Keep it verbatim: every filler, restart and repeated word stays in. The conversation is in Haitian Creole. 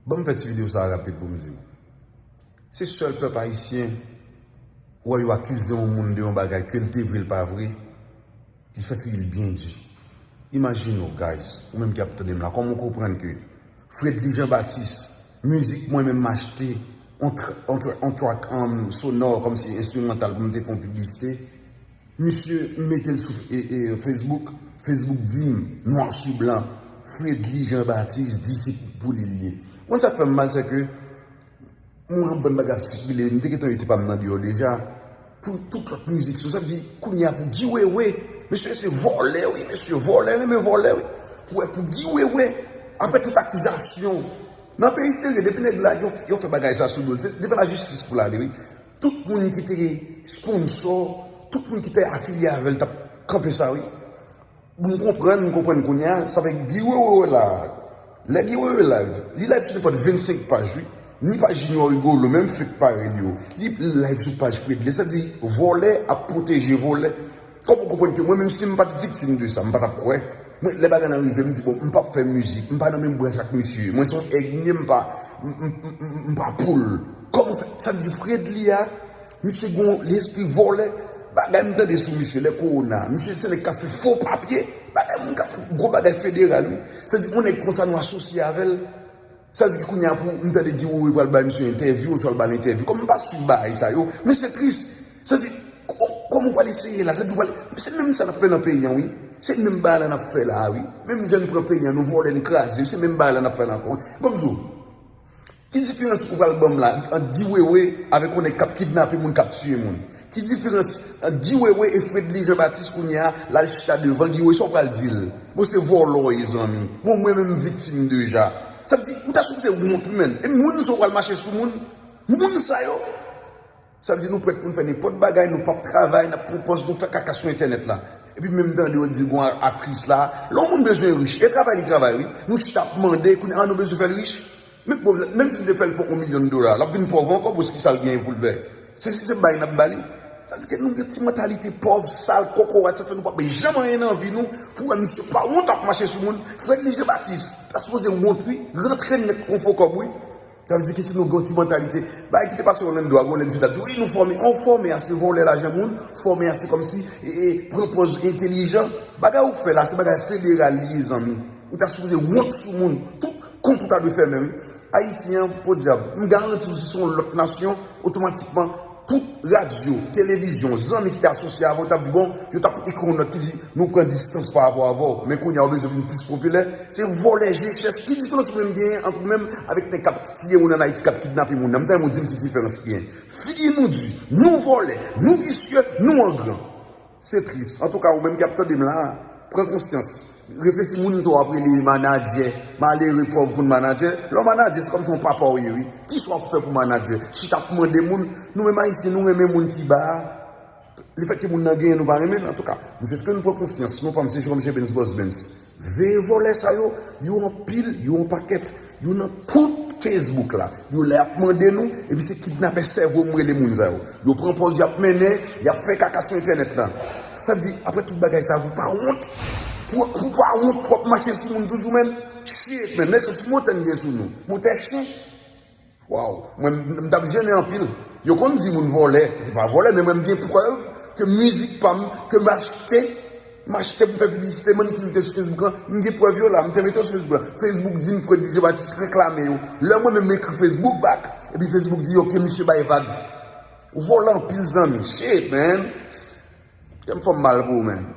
Ban m fè ti videyo sa a rapid pou m di w. Se sèl pèp ayisyen ou wè yo akize yon moun de yon bagay ke l te vre, l pa vre, li fè figi l byen di. Imajine w, guys, ou menm ki ap tande m la, kòman w konprann ke Fredly Jean Baptiste, mizik mwen menm m achte, on tra- on tra- on track um, sonò kòmsi enstrimantal pou m te fè yon piblisite, misye m mete l sou e, e, Facebook, Facebook di m, nwa sou blan, Fredly Jean Baptiste di se pou li l ye. Ou konn sa k fè m mal, se ke mwen yon bann bagay ap sikile, m te gentan mete pa m nan deyò deja. Pou tout lòt mizik sou, sa vle di, kounye a pou Guy Wewe, mesye se vòlè wi, mesye vòlè, renmen vòlè wi. Pou wè pou Guy Wewe, apre tout akizasyon, nan peyi serye, depi nèg la, yo, yo fè bagay sa sou do l, se devan lajistis pou l ale wi. Tout moun ki te sponsò, tout moun ki te afilye avè l t ap kanpe sa wi. M konprann, m konprann kounye a, sa fè Guy Wewe la. Lè Guy Wewe live, li live sou nenpòt vennsenk paj wi. Ni paj Junior Rigolo, menm fake parèy li yo. Li live sou paj Fredly, sa di vòlè ap pwoteje vòlè. Kòman w konprann ke mwen menm si m pa t viktim de sa, m pa t ap kwè. Mwen, lè bagay lan rive, m di bon, m p ap fè mizik, m pa nan menm branch ak misye. Mwen se yon èg m ye, m pa, m, m, m, m, m pa poul. Kòman w fè, sa di Fredly a, misye gon lespri vòlè. Bagay m tande sou misye lè kowona. Misye se nèg k ap fè fo papye. Bagay moun k ap fè gwo bagay federal wi. Sa di yon nèg konsa nou asosye avè l. Sa di kounye a pou m tande Guy Wewe pral bay misye entèvyou, oswa l ba l entèvyou. Kòm m pa swiv bagay sa yo, men se tris. Sa di, kòman w pral eseye la? Sa di w pral, se menm sa n ap fè nan peyi an wi. Se menm bagay la n ap fè la a wi. Menm jan n pran peyi an, nou vòlè, n kraze, se menm bagay la n ap fè la ankò wi. Ban m di w, ki diferans ou pral ban m la ant Guy Wewe avèk yon nèg k ap kidnape moun, k ap tiye moun? Ki diferans ant Guy Wewe e Fredly Jean Baptiste kounye a, l al chita devan Guy Wewe, sa w pral di l? Bon, se vòlè w ye zanmi. Bon, mwen menm m viktim deja. Sa vle di, ou ta sipoze wont wi menn. E moun sa w pral mache sou moun? Moun sa yo? Sa vle di nou prèt pou n fè nenpòt bagay, nou p ap travay, n ap pran pòz, nou fè kaka sou entènèt la. Epi menm tande yo di gon aktris la, lè yon moun bezwen rich, e travay li travay wi. Nou chita ap mande, kounye a nou bezwen fè l rich. Men bon, menm si l te fè l fè yon milyon dola, l ap vin pòv ankò, paske sa l genyen pou l fè? Se, se, se bay n ap ba li. Sa di ke nou gen ti mantalite pòv, sal, kokorat, sa fè nou p ap bay janm anyen nan vi nou. Pou wè misye pa wont ap mache sou moun. Fredly Jean Baptiste, ta sipoze wont wi, rantre nèt kon fo kòb wi. Sa vle di ke si nou gen yon ti mantalite, bagay ki te pase Orlando a, gon lè misye ta di, wi, nou fòme. An fòme a se vòlè lajan moun, fòme a se kòmsi, e, e, pran pòz entelijan. Bagay ou fè la, se bagay federal li ye, zanmi. Ou ta sipoze wont sou moun. Tout kont ou ta dwe fèmen wi. Ayisyen an, podyab, m garanti w, si se yon lòt nasyon, otomatikman, tout radyo, televizyon, zanmi ki te asosye avè w, t ap di, bon, yo t ap ekri yon nòt ki di, nou pran distans pa rapò avè w. Men kounye a, ou bezwen vin plis popilè. Se vòlè je chèch. Ki diferans ou menm genyen ant ou menm avèk nèg k ap tiye moun ann Ayiti, k ap kidnape moun nan? M ta renmen w di m ki diferans ki genyen. Figi nou di, nou vòlè, nou visye, nou angran. Se tris. Antouka, ou menm k ap tande m la, pran konsyans. Reflechi moun sa w ap rele manadjè. Malere pòv konn manadjè. Lè w manadjè, se kòmsi yon papa w ye, wi. Kisa w ap fè pou manadjè? Chita ap mande moun. Nou menm Ayisyen, nou renmen moun ki ba a. Lefètke moun nan genyen, nou pa renmen l. Antouka, m swete ke nou pran konsyans. Non pa m se Jerome J. Benz, Boss Benz. Veye vòlè sa yo, yo anpil, yo an pakèt. Yo nan tout Facebook la. Yo la y ap mande nou, epi se kidnapè sèvo m rele moun sa yo. Yo pran pòz y ap mennen, y ap fè kaka sou entènèt la. Sa vle di, apre tout bagay sa, pou pa wont, pou, pou pa wont, pou w ap mache sou moun toujou, menn. Shit, menn, nèg se yon ti motè n gen sou nou. Motè chen. Waw, mwen, m, m t ap jennen anpil. Yo konn di moun vòlè, se pa vòlè, men mwen m gen prèv ke mizik pa m, ke m achte, m achte pou m fè piblisite, m annik fin mete sou Facebook lan, m gen prèv yo la, m te mete yo sou Facebook lan. Facebook di m Fredly Jean Baptiste reklame yo. Lè mwen menm m ekri Facebook back, epi Facebook di, ok, misye bay vag. Ou vòlè anpil zanmi. Shit, man. Kè m fè m mal pou ou, man.